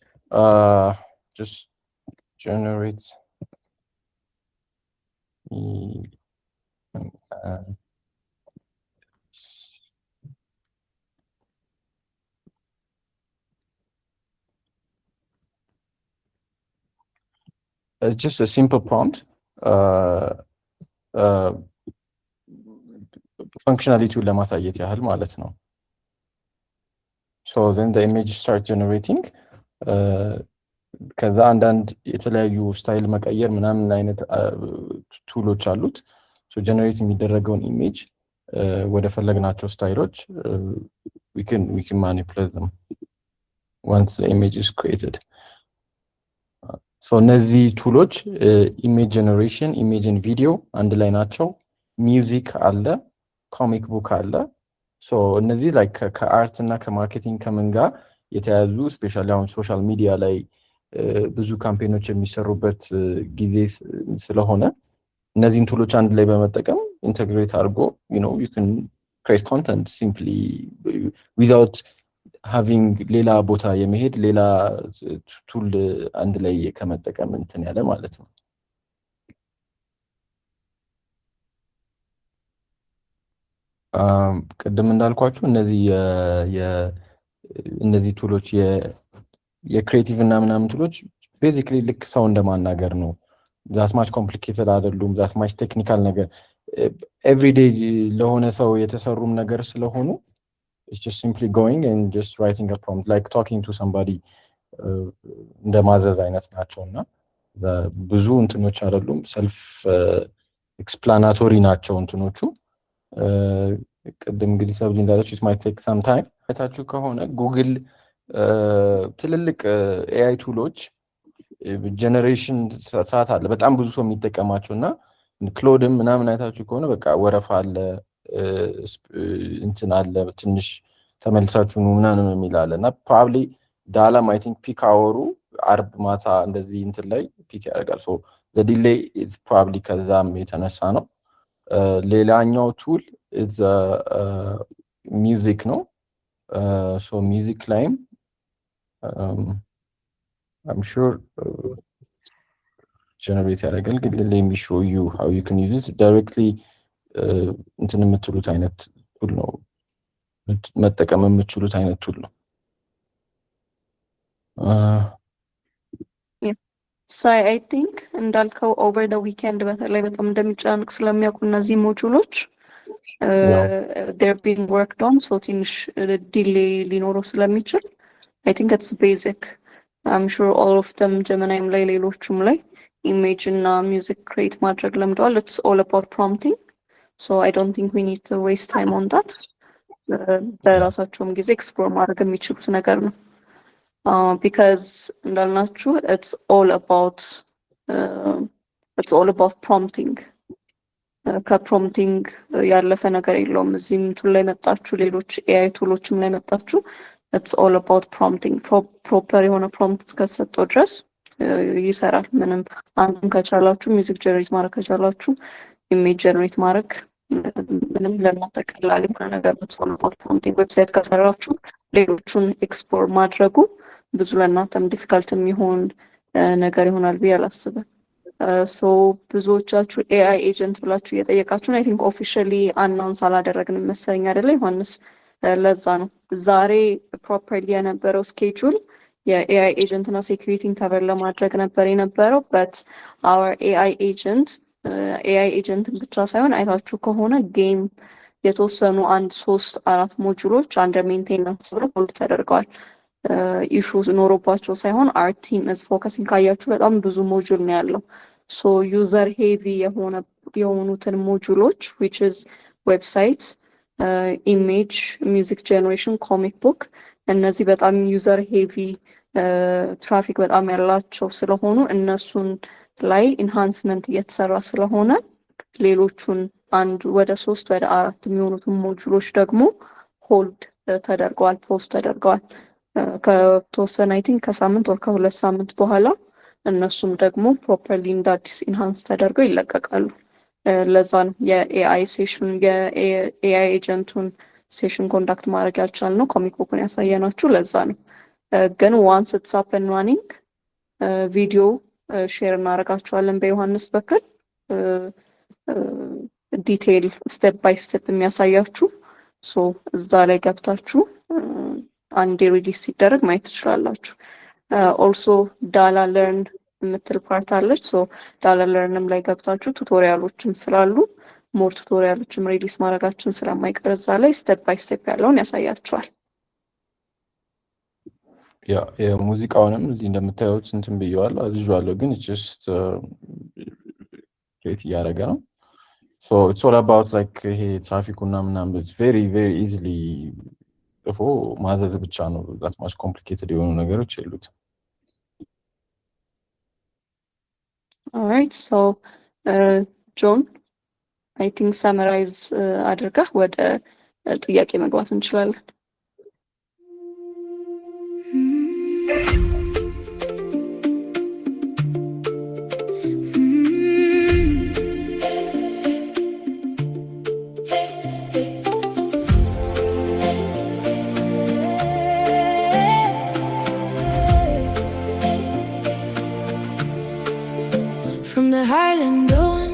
just generate me it's just a simple prompt, functionality ውን ለማሳየት ያህል ማለት ነው። So then the image start generating። ከዛ አንዳንድ የተለያዩ style መቀየር ምናምን አይነት tool ኦች አሉት። So generate የሚደረገውን image ወደ ፈለግናቸው style ኦች we can manipulate them once the image is created. So እነዚህ tool ኦች image generation፣ image and video አንድ ላይ ናቸው። Music አለ፣ comic book አለ። So እነዚህ like ከ art እና ከ marketing ከምን ጋር የተያያዙ፣ especially አሁን social media ላይ ብዙ campaign ኦች የሚሰሩበት ጊዜ ስለሆነ እነዚህን tool ኦች አንድ ላይ በመጠቀም integrate አድርጎ you can create content simply without having ሌላ ቦታ የመሄድ፣ ሌላ tool አንድ ላይ ከመጠቀም እንትን ያለ ማለት ነው። ቅድም እንዳልኳችሁ እነዚህ tool ኦች የ creative እና ምናምን tool ኦች Basically ልክ ሰው እንደማናገር ነው። That much complicated አይደሉም። That much technical ነገር everyday ለሆነ ሰው የተሰሩም ነገር ስለሆኑ it's just simply going and just writing a prompt, like talking to somebody እንደ ማዘዝ አይነት ናቸው እና ብዙ እንትኖች አይደሉም። Self explanatory ናቸው እንትኖቹ። ቅድም እንግዲህ ሰብሊ እንዳለችው it might take some time። አይታችሁ ከሆነ ጉግል ትልልቅ AI tool ኦች generation ሰዓት አለ፣ በጣም ብዙ ሰው የሚጠቀማቸው። እና Claude ም ምናምን አይታችሁ ከሆነ በቃ ወረፋ አለ፣ እንትን አለ፣ ትንሽ ተመልሳችሁ ኑ ምናምን የሚል አለ። እና probably ዳላም I think peak hour ኡ አርብ ማታ እንደዚህ እንትን ላይ peak ያደርጋል። So the delay is probably ከዛም የተነሳ ነው። ሌላኛው tool music ነው። So music ላይም I'm sure generate ያደርጋል፣ ግን let me show you how you can use it directly። እንትን የምትሉት አይነት tool ነው፣ መጠቀም የምትችሉት አይነት tool ነው። ሳይ I think እንዳልከው over the weekend በተለይ በጣም እንደሚጨናንቅ ስለሚያውቁ እነዚህ module ኦች they're being worked on, so ትንሽ delay ሊኖረው ስለሚችል I think it's basic. I'm sure all of them Gemini ም ላይ ሌሎቹም ላይ image እና music create ማድረግ ለምደዋል። It's all about prompting, so I don't think we need to waste time on that። በራሳቸውም ጊዜ explore ማድረግ የሚችሉት ነገር ነው። Because እንዳልናችሁ it's all about prompting። ከ prompting ያለፈ ነገር የለውም። እዚህም tool ላይ መጣችሁ፣ ሌሎች AI tool ኦችም ላይ መጣችሁ፣ it's all about prompting። Proper የሆነ prompt እስከተሰጠው ድረስ ይሰራል። ምንም አንዱን ከቻላችሁ፣ music generate ማድረግ ከቻላችሁ፣ image generate ማድረግ ምንም ለእናንተ ቀላል የሆነ ነገር ነው። It's all about prompting። Website ከሰራችሁ ሌሎቹን explore ማድረጉ ብዙ ለእናንተም difficult የሚሆን ነገር ይሆናል ብዬ አላስብም። So ብዙዎቻችሁ AI agent ብላችሁ እየጠየቃችሁን፣ I think officially announce አላደረግንም መሰለኝ፣ አይደለ ዮሐንስ? ለዛ ነው ዛሬ properly የነበረው schedule የ AI agent እና security ን cover ለማድረግ ነበር የነበረው። But our AI agent፣ AI agent ን ብቻ ሳይሆን አይታችሁ ከሆነ game የተወሰኑ አንድ ሶስት አራት module ኦች under maintenance ብለው hold ተደርገዋል። Issue ኖሮባቸው ሳይሆን our team is focusing። ካያችሁ በጣም ብዙ module ነው ያለው። So user heavy የሆነ የሆኑትን module ኦች which is website፣ image፣ music generation፣ comic book፣ እነዚህ በጣም user heavy traffic በጣም ያላቸው ስለሆኑ እነሱን ላይ enhancement እየተሰራ ስለሆነ ሌሎቹን አንድ ወደ ሶስት ወደ አራት የሚሆኑትን module ኦች ደግሞ hold ተደርገዋል፣ pause ተደርገዋል። ከተወሰነ I think ከሳምንት ወር ከ2 ሳምንት በኋላ እነሱም ደግሞ properly እንደ አዲስ enhance ተደርገው ይለቀቃሉ። ለዛ ነው የ AI session የ AI agent ኡን session conduct ማድረግ ያልቻልነው። Comic book ኡን ያሳየናችሁ ለዛ ነው። ግን once it's up and running ቪዲዮ share እናደርጋችኋለን በዮሐንስ በኩል detail step by step የሚያሳያችሁ። So እዛ ላይ ገብታችሁ አንዴ release ሲደረግ ማየት ትችላላችሁ። Also ዳላ learn የምትል part አለች። So ዳላ learn ም ላይ ገብታችሁ tutorial ኦችም ስላሉ more tutorial ኦችም release ማድረጋችን ስለማይቀር እዛ ላይ step by step ያለውን ያሳያችኋል። Yeah፣ የሙዚቃውንም እዚህ እንደምታዩት እንትን ብየዋለሁ፣ አዝዤዋለሁ፣ ግን just create እያደረገ ነው። So it's all about like ይሄ ትራፊኩ እና ምናምን very very easily ጽፎ ማዘዝ ብቻ ነው። That much complicated የሆኑ ነገሮች የሉትም። Alright, so ጆን፣ I think summarize አድርገህ ወደ ጥያቄ መግባት እንችላለን። From the Highland dawn,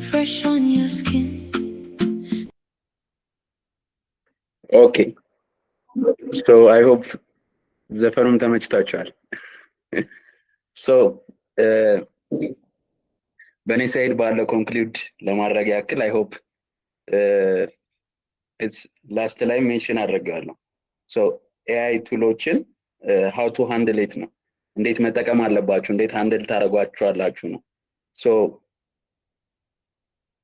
fresh on your skin. Okay, so I hope ዘፈኑም ተመችቷቸዋል። So በእኔ side ባለው conclude ለማድረግ ያክል፣ I hope last ላይ mention አድርጌዋለሁ። So AI tool ኦችን how to handle it ነው፣ እንዴት መጠቀም አለባችሁ፣ እንዴት handle ታደርጓቸዋላችሁ ነው። So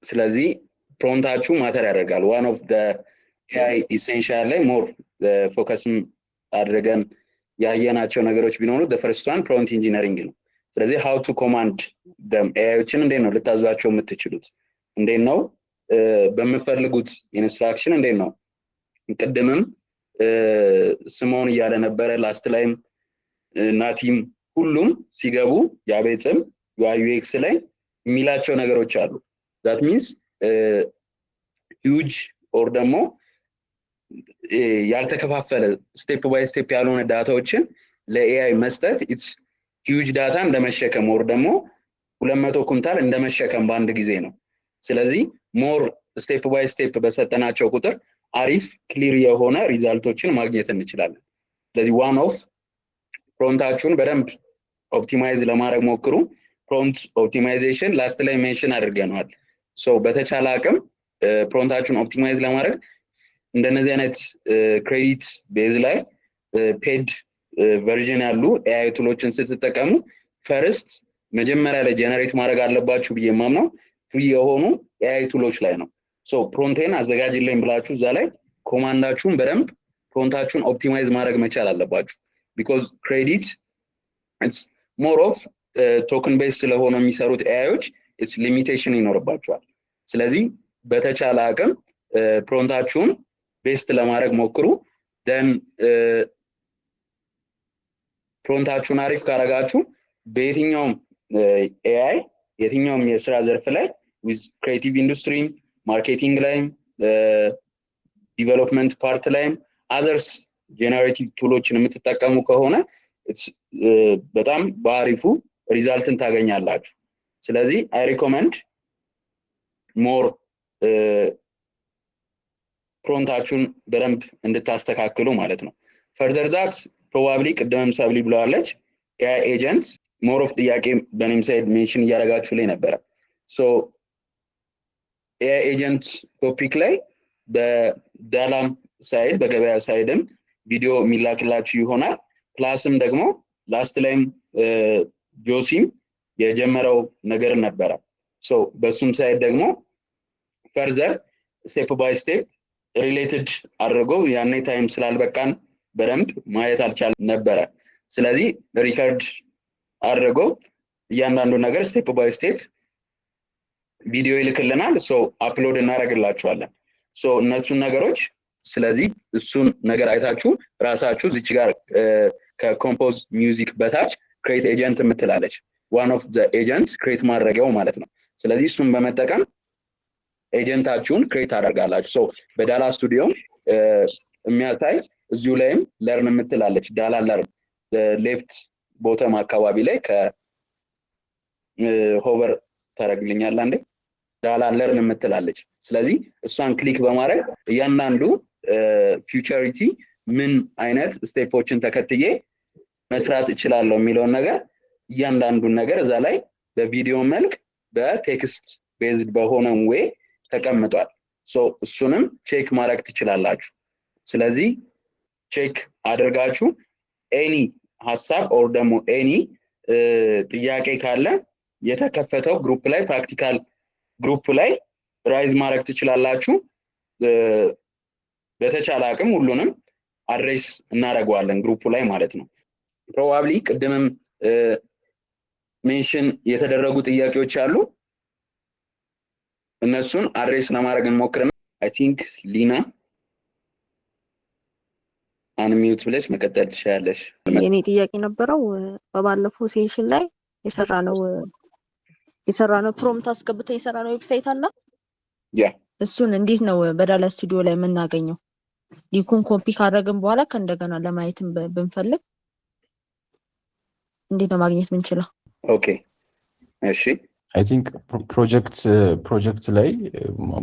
ስለዚህ prompt ኣችሁ matter ያደርጋል። One of AI essential ላይ more focus ም አድርገን ያየናቸው ነገሮች ቢኖሩ first one prompt engineering ነው። ስለዚህ how to command them፣ AI ዎችን እንዴት ነው ልታዟቸው የምትችሉት? እንዴት ነው በምፈልጉት instruction እንዴት ነው? ቅድምም ስምኦን እያለ ነበረ፣ last ላይም ናቲም፣ ሁሉም ሲገቡ የአቤጽም UI UX ላይ የሚላቸው ነገሮች አሉ። That means huge or ደግሞ ያልተከፋፈለ፣ step by step ያልሆነ data ዎችን ለ AI መስጠት it's huge data እንደመሸከም or ደግሞ 200 ኩንታል እንደመሸከም በአንድ ጊዜ ነው። ስለዚህ more step by step በሰጠናቸው ቁጥር አሪፍ clear የሆነ result ኦችን ማግኘት እንችላለን። ስለዚህ one of prompt ኣችሁን በደንብ optimize ለማድረግ ሞክሩ። Prompt optimization last ላይ mention አድርገነዋል። So በተቻለ አቅም prompt ኣችሁን optimize ለማድረግ እንደነዚህ አይነት credit base ላይ paid version ያሉ AI tool ኦችን ስትጠቀሙ first መጀመሪያ ላይ generate ማድረግ አለባችሁ ብዬ የማምነው free የሆኑ AI tool ኦች ላይ ነው። So prompt ኤን አዘጋጅልኝ ብላችሁ እዛ ላይ command ኣችሁን በደንብ prompt ኣችሁን optimize ማድረግ መቻል አለባችሁ። Because credit more of token base ስለሆነ የሚሰሩት AI ዎች it's limitation ይኖርባቸዋል። ስለዚህ በተቻለ አቅም prompt ኣችሁን best ለማድረግ ሞክሩ። Then prompt ኣችሁን አሪፍ ካረጋችሁ በየትኛውም AI የትኛውም የስራ ዘርፍ ላይ with creative industry ም፣ marketing ላይም፣ development part ላይም others generative tool ኦችን የምትጠቀሙ ከሆነ በጣም በአሪፉ result ን ታገኛላችሁ። ስለዚህ I recommend more prompt ኣችሁን በደንብ እንድታስተካክሉ ማለት ነው። Further that probably ቅድምም ሰብሊ ብለዋለች፣ AI agent more of ጥያቄ በኔም side mention እያደረጋችሁ ላይ ነበረ። So AI agent topic ላይ በዳላም side በገበያ side ም ቪዲዮ የሚላክላችሁ ይሆናል። Plus ም ደግሞ last ላይም ጆሲም የጀመረው ነገር ነበረ። So በሱም side ደግሞ further step by step related አድርጎ ያኔ time ስላልበቃን በደንብ ማየት አልቻል ነበረ። ስለዚህ record አድርጎ እያንዳንዱ ነገር step by step ቪዲዮ ይልክልናል። So upload እናደርግላችኋለን። So እነሱን ነገሮች፣ ስለዚህ እሱን ነገር አይታችሁ ራሳችሁ እዚች ጋር ከ compose music በታች create agent የምትላለች፣ one of agents create ማድረጊያው ማለት ነው። ስለዚህ እሱን በመጠቀም agent ኣችሁን create ታደርጋላችሁ። So በዳላ ስቱዲዮም የሚያሳይ እዚሁ ላይም learn የምትላለች፣ ዳላ learn left bottom አካባቢ ላይ ከ hover ታደርግልኛል አንዴ፣ ዳላ learn የምትላለች። ስለዚህ እሷን click በማድረግ እያንዳንዱ feature ምን አይነት step ኦችን ተከትዬ መስራት እችላለሁ የሚለውን ነገር እያንዳንዱን ነገር እዛ ላይ በቪዲዮ መልክ በ text based በሆነ way ተቀምጧል። So እሱንም check ማድረግ ትችላላችሁ። ስለዚህ check አድርጋችሁ any ሀሳብ or ደግሞ any ጥያቄ ካለ የተከፈተው group ላይ፣ practical group ላይ raise ማድረግ ትችላላችሁ። በተቻለ አቅም ሁሉንም address እናደርገዋለን group ኡ ላይ ማለት ነው። Probably ቅድምም mention የተደረጉ ጥያቄዎች አሉ። እነሱን address ለማድረግ እንሞክርና I think ሊና unmute ብለሽ መቀጠል ትችላለሽ። የኔ ጥያቄ ነበረው በባለፈው session ላይ የሰራነው prompt አስገብተን የሰራነው website አለ። እሱን እንዴት ነው በዳላ ስቱዲዮ ላይ የምናገኘው? Link ኡን copy ካደረግን በኋላ ከእንደገና ለማየትም ብንፈልግ እንዴት ነው ማግኘት የምንችለው? Okay፣ እሺ። I think project ላይ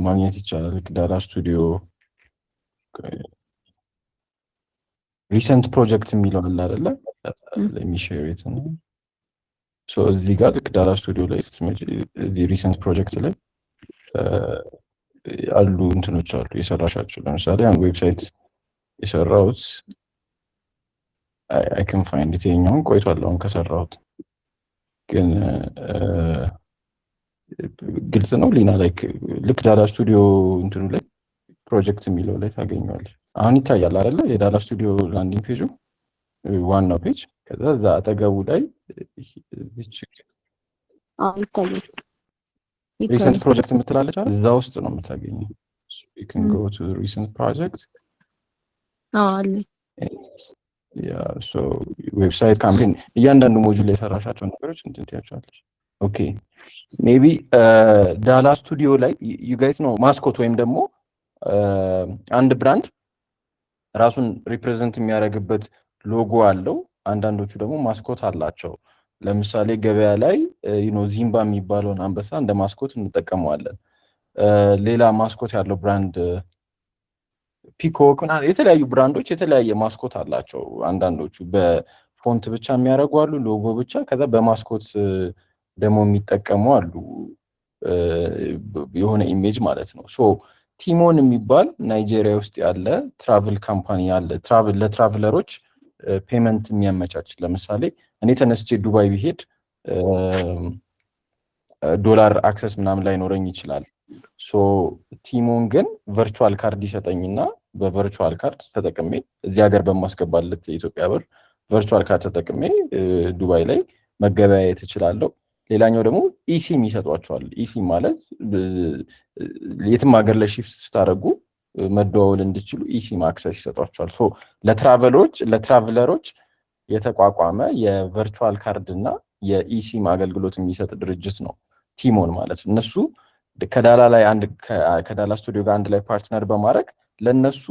ማግኘት ይቻላል። ዳላ ስቱዲዮ recent project የሚለው አለ አይደለ? Let me share it. So እዚህ ጋር ልክ ዳላ ስቱዲዮ ላይ ስትመጪ እዚህ recent project ላይ አሉ፣ እንትኖች አሉ የሰራሻቸው። ለምሳሌ አንድ website የሰራሁት፣ I can find it፣ ይኸኛውን ቆይቷል አሁን ከሰራሁት፣ ግን ግልጽ ነው ሊና። Like ልክ ዳላ ስቱዲዮ እንትኑ ላይ ፕሮጀክት የሚለው ላይ ታገኘዋለሽ። አሁን ይታያል አይደለ? የዳላ ስቱዲዮ landing page ኡ ዋናው page፣ ከዛ እዛ አጠገቡ ላይ እዚች አዎ፣ ይታያል። Recent ይታያል። ፕሮጀክት የምትላለች አይደል? እዛ ውስጥ ነው የምታገኘው። You can go to recent project. አዎ፣ አለ። Yeah, so website campaign፣ እያንዳንዱ module ላይ የሰራሻቸው ነገሮች እንትን ትያቸዋለች። Okay, maybe ዳላ ስቱዲዮ ላይ you guys know mascot ወይም ደግሞ አንድ brand ራሱን represent የሚያደርግበት ሎጎ አለው። አንዳንዶቹ ደግሞ mascot አላቸው። ለምሳሌ ገበያ ላይ ዚምባ የሚባለውን አንበሳ እንደ mascot እንጠቀመዋለን። ሌላ mascot ያለው brand ፒኮክ፣ የተለያዩ brand ኦች የተለያየ mascot አላቸው። አንዳንዶቹ በ font ብቻ የሚያደርጉ አሉ፣ ሎጎ ብቻ፣ ከዛ በ mascot ደግሞ የሚጠቀሙ አሉ፣ የሆነ image ማለት ነው። So ቲሞን የሚባል ናይጄሪያ ውስጥ ያለ travel company አለ። Travel ለ traveler ኦች payment የሚያመቻች። ለምሳሌ እኔ ተነስቼ ዱባይ ብሄድ ዶላር access ምናምን ላይኖረኝ ይችላል። So ቲሞን ግን virtual card ይሰጠኝና በ virtual card ተጠቅሜ፣ እዚህ ሀገር በማስገባለት የኢትዮጵያ ብር virtual card ተጠቅሜ ዱባይ ላይ መገበያየት እችላለሁ። ሌላኛው ደግሞ eSIM ይሰጧቸዋል። eSIM ማለት የትም ሀገር ላይ shift ስታደርጉ መደዋወል እንዲችሉ eSIM access ይሰጧቸዋል። So ለ traveler ኦች የተቋቋመ የ virtual card እና የ eSIM አገልግሎት የሚሰጥ ድርጅት ነው ቲሞን ማለት ነው። እነሱ ከዳላ ላይ አንድ ከዳላ ስቱዲዮ ጋር አንድ ላይ partner በማድረግ ለእነሱ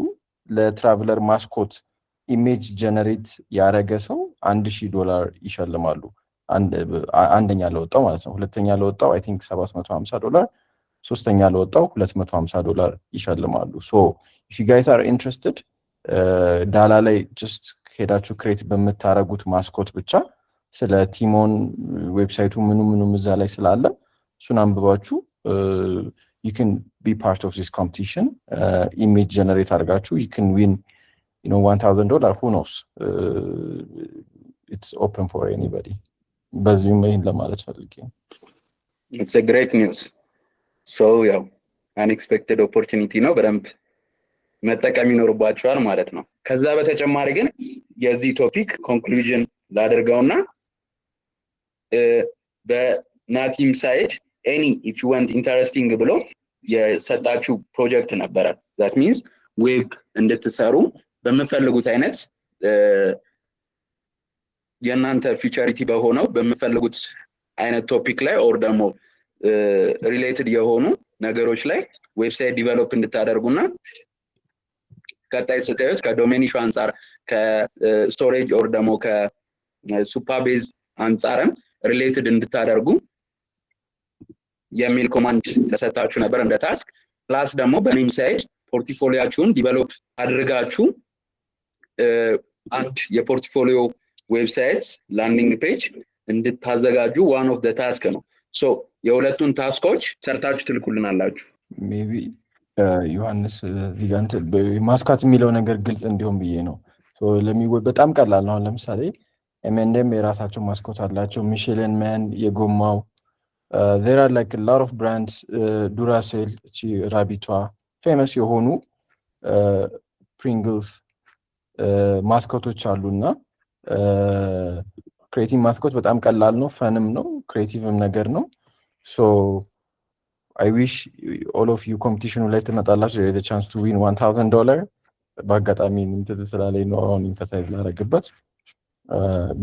ለ traveler mascot image generate ያደረገ ሰው 1000 ዶላር ይሸልማሉ። አንደኛ ለወጣው ማለት ነው። ሁለተኛ ለወጣው I think 750 ዶላር፣ ሶስተኛ ለወጣው 250 ዶላር ይሸልማሉ። So if you guys are interested፣ ዳላ ላይ just ሄዳችሁ create በምታደርጉት mascot ብቻ፣ ስለ ቲሞን website ኡ ምኑ ምኑም እዛ ላይ ስላለ እሱን አንብባችሁ you can be part of this competition። Image generate አድርጋችሁ you can win $1000። Who knows? It's open for anybody። በዚሁም ይህን ለማለት ፈልጌ ነው። It's great news። So ያው unexpected opportunity ነው፣ በደንብ መጠቀም ይኖርባቸዋል ማለት ነው። ከዛ በተጨማሪ ግን የዚህ topic conclusion ላድርገውና በናቲም side any if you want interesting ብሎ የሰጣችሁ ፕሮጀክት ነበረ። That means web እንድትሰሩ በምፈልጉት አይነት የእናንተ featurity በሆነው በምፈልጉት አይነት topic ላይ or ደግሞ related የሆኑ ነገሮች ላይ website develop እንድታደርጉና ቀጣይ ስታዩት ከ domain issue አንጻር፣ ከ storage or ደግሞ ከ Supabase አንጻርም related እንድታደርጉ የሚል command ተሰጣችሁ ነበር እንደ task። Plus ደግሞ በኔም side portfolio ኣችሁን develop አድርጋችሁ አንድ የ portfolio website landing page እንድታዘጋጁ one of task ነው። So የሁለቱን task ኦች ሰርታችሁ ትልኩልናላችሁ። Maybe ዮሐንስ፣ እዚህ ጋር እንትን mascot የሚለው ነገር ግልጽ እንዲሆን ብዬ ነው። በጣም ቀላል ነው። አሁን ለምሳሌ M&M የራሳቸው mascot አላቸው። Michelin Man የጎማው፣ there are like lot of brands፣ Duracell እቺ rabbit ዋ፣ famous የሆኑ Pringles mascot ኦች አሉ። እና creating mascot በጣም ቀላል ነው፣ fun ም ነው፣ creative ም ነገር ነው። So I wish all of you competition ኑ ላይ ትመጣላችሁ። Chance to win $1000። በአጋጣሚ እንትን ስላለኝ ነው አሁን emphasize ላደረግበት።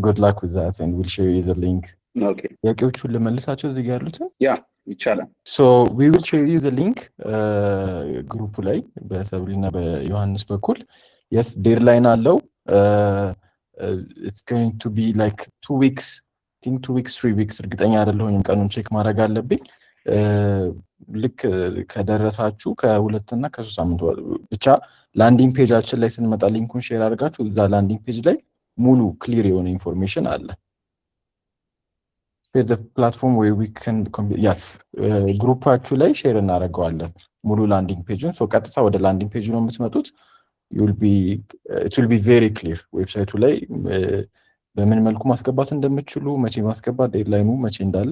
Good luck with that and we'll share you the link። Okay. ጥያቄዎቹን ልመልሳቸው እዚህ ጋር ያሉትን። Yeah፣ ይቻላል። So we will share you the link group ኡ ላይ በሰብሊ እና በዮሐንስ በኩል። Yes, deadline አለው። It's going to be like 2 weeks, think 2 weeks, 3 weeks፣ እርግጠኛ አይደለሁኝም፣ ቀኑን check ማድረግ አለብኝ። ልክ ከደረሳችሁ ከ2 እና ከ3 ሳምንት ብቻ landing page ኣችን ላይ ስንመጣ link ኡን share አድርጋችሁ እዛ landing page ላይ ሙሉ clear የሆነ information አለ። Platform where we can? Yes, group ኣችሁ ላይ share እናደርገዋለን ሙሉ landing page ኡን። ቀጥታ ወደ landing page ኡ ነው የምትመጡት። It will be very clear website ኡ ላይ በምን መልኩ ማስገባት እንደምትችሉ፣ መቼ ማስገባት፣ deadline ኑ መቼ እንዳለ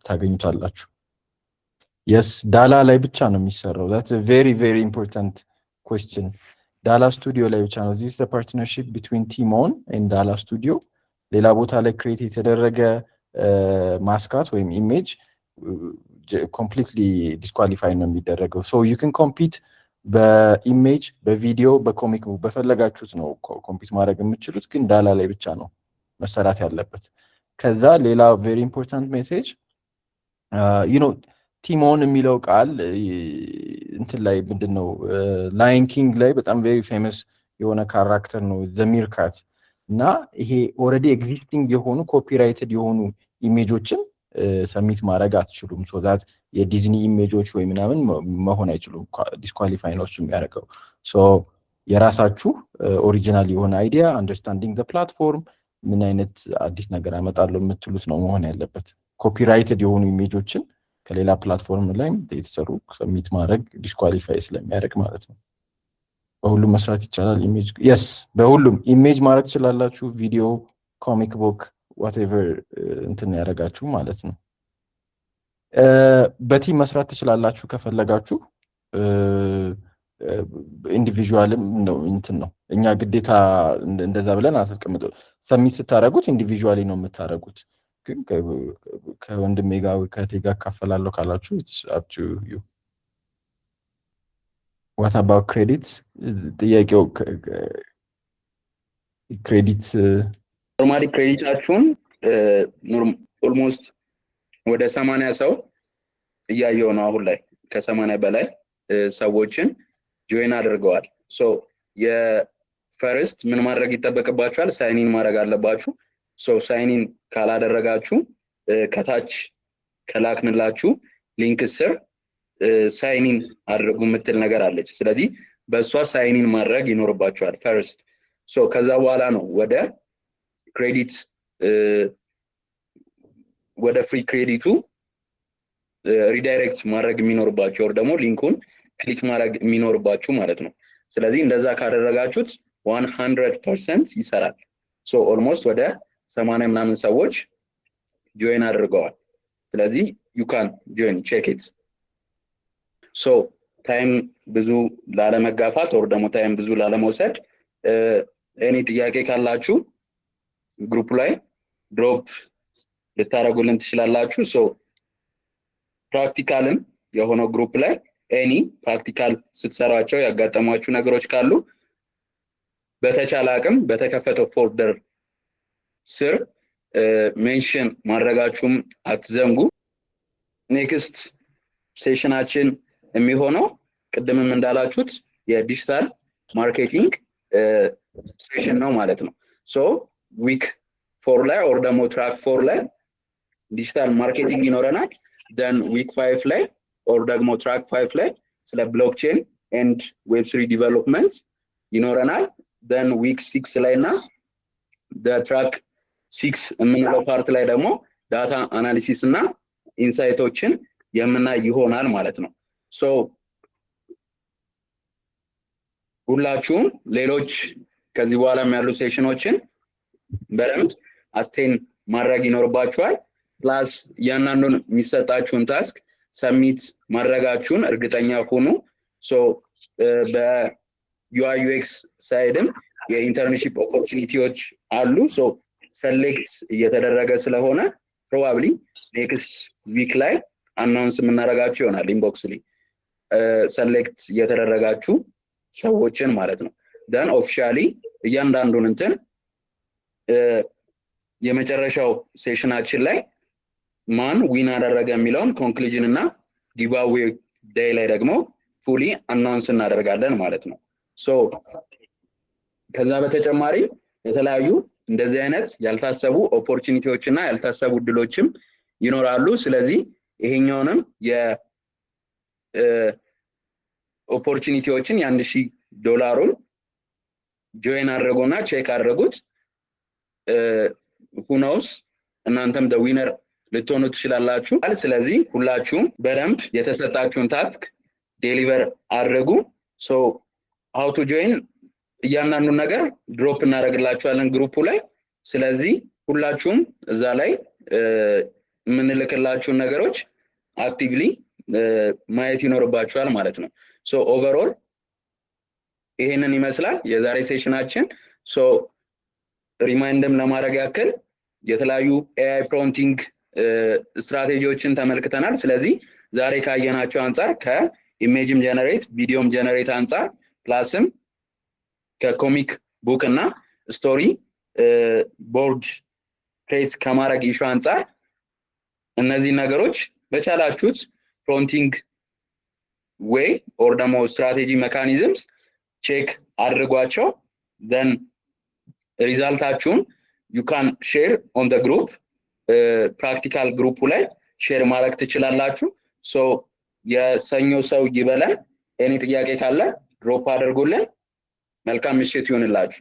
ታገኙታላችሁ። Yes, ዳላ ላይ ብቻ ነው የሚሰራው። That's very, very important question። ዳላ ስቱዲዮ ላይ ብቻ ነው። This partnership between ቲሞን and ዳላ ስቱዲዮ። ሌላ ቦታ ላይ create የተደረገ mascot ወይም image completely disqualify ነው የሚደረገው። So you can compete በ image፣ በቪዲዮ፣ በ comic book፣ በፈለጋችሁት ነው compete ማድረግ የምትችሉት፣ ግን ዳላ ላይ ብቻ ነው መሰራት ያለበት። ከዛ ሌላ very important message፣ ቲሞን የሚለው ቃል እንትን ላይ ምንድን ነው፣ Lion King ላይ በጣም very famous የሆነ character ነው፣ the meerkat። እና ይሄ already existing የሆኑ copyrighted የሆኑ image ኦችን submit ማድረግ አትችሉም። So that የ Disney image ኦች ወይ ምናምን መሆን አይችሉም። Disqualify ነው እሱ የሚያደርገው። So የራሳችሁ original የሆነ idea፣ understanding the platform፣ ምን አይነት አዲስ ነገር አመጣለሁ የምትሉት ነው መሆን ያለበት። Copyrighted የሆኑ image ኦችን ከሌላ platform ላይም የተሰሩ submit ማድረግ disqualify ስለሚያደርግ ማለት ነው። በሁሉም መስራት ይቻላል። Image? Yes፣ በሁሉም image ማድረግ ትችላላችሁ። ቪዲዮ፣ comic book፣ whatever እንትን ያደረጋችሁ ማለት ነው። በ team መስራት ትችላላችሁ ከፈለጋችሁ። Individual ም ነው እንትን ነው። እኛ ግዴታ እንደዛ ብለን አስቀምጠው submit ስታደርጉት individually ነው የምታደርጉት። ግን ከወንድሜ ጋር ወይ ከእህቴ ጋር እካፈላለሁ ካላችሁ it's up to you። What about credit? ጥያቄው credit? Normally credit ኣችሁን almost ወደ 80 ሰው እያየው ነው አሁን ላይ። ከ80 በላይ ሰዎችን join አድርገዋል። So የ first ምን ማድረግ ይጠበቅባችኋል? Sign in ማድረግ አለባችሁ። So sign in ካላደረጋችሁ ከታች ከላክንላችሁ link ስር sign in አድርጉ የምትል ነገር አለች። ስለዚህ በእሷ sign in ማድረግ ይኖርባችኋል first። So ከዛ በኋላ ነው ወደ credit፣ ወደ free credit ኡ redirect ማድረግ የሚኖርባችሁ or ደግሞ link ኡን click ማድረግ የሚኖርባችሁ ማለት ነው። ስለዚህ እንደዛ ካደረጋችሁት 100% ይሰራል። So almost ወደ 80 ምናምን ሰዎች join አድርገዋል። ስለዚህ you can join, check it። So time ብዙ ላለመጋፋት or ደግሞ time ብዙ ላለመውሰድ any ጥያቄ ካላችሁ group ላይ drop ልታደርጉልን ትችላላችሁ። So practical ም የሆነው group ላይ any practical ስትሰሯቸው ያጋጠሟችሁ ነገሮች ካሉ በተቻለ አቅም በተከፈተው folder ስር mention ማድረጋችሁም አትዘንጉ። Next session ኣችን የሚሆነው ቅድምም እንዳላችሁት የ digital marketing session ነው ማለት ነው። So week 4 ላይ or ደግሞ track 4 ላይ digital marketing ይኖረናል። Then week 5 ላይ or ደግሞ track 5 ላይ ስለ blockchain and Web3 development ይኖረናል። Then week 6 ላይ እና track 6 የምንለው part ላይ ደግሞ data analysis እና insight ኦችን የምናይ ይሆናል ማለት ነው። So ሁላችሁም ሌሎች ከዚህ በኋላም ያሉ session ኦችን በደንብ attend ማድረግ ይኖርባችኋል። Plus እያንዳንዱን የሚሰጣችሁን task submit ማድረጋችሁን እርግጠኛ ሁኑ። So በ UI UX side ም የ internship opportunity ዎች አሉ። So select እየተደረገ ስለሆነ probably next week ላይ announce የምናደርጋችሁ ይሆናል inbox ላይ select እየተደረጋችሁ ሰዎችን ማለት ነው። Then officially እያንዳንዱን እንትን የመጨረሻው session ኣችን ላይ ማን win አደረገ የሚለውን conclusion እና giveaway day ላይ ደግሞ fully announce እናደርጋለን ማለት ነው። So ከዛ በተጨማሪ የተለያዩ እንደዚህ አይነት ያልታሰቡ opportunity ዎች እና ያልታሰቡ እድሎችም ይኖራሉ። ስለዚህ ይሄኛውንም የ opportunity ዎችን የ1,000 ዶላሩን join አድርጉና check አድርጉት። Who knows፣ እናንተም the winner ልትሆኑ ትችላላችሁ። ስለዚህ ሁላችሁም በደንብ የተሰጣችሁን task deliver አድርጉ። So how to join እያንዳንዱን ነገር drop እናደርግላችኋለን group ኡ ላይ። ስለዚህ ሁላችሁም እዛ ላይ የምንልክላችሁን ነገሮች actively ማየት ይኖርባችኋል ማለት ነው። So overall ይሄንን ይመስላል የዛሬ session ኣችን። So remind ም ለማድረግ ያክል የተለያዩ AI prompting strategy ዎችን ተመልክተናል። ስለዚህ ዛሬ ካየናቸው አንጻር ከ image ም generate፣ ቪዲዮም generate አንጻር plus ም ከ comic book እና story board create ከማድረግ issue አንጻር እነዚህ ነገሮች በቻላችሁት prompting way or ደግሞ strategy mechanisms check አድርጓቸው። Then result ኣችሁን you can share on the group፣ practical group ኡ ላይ share ማድረግ ትችላላችሁ። So የሰኞ ሰው ይበለን። Any ጥያቄ ካለ drop አድርጉልን። መልካም ምሽት ይሁንላችሁ።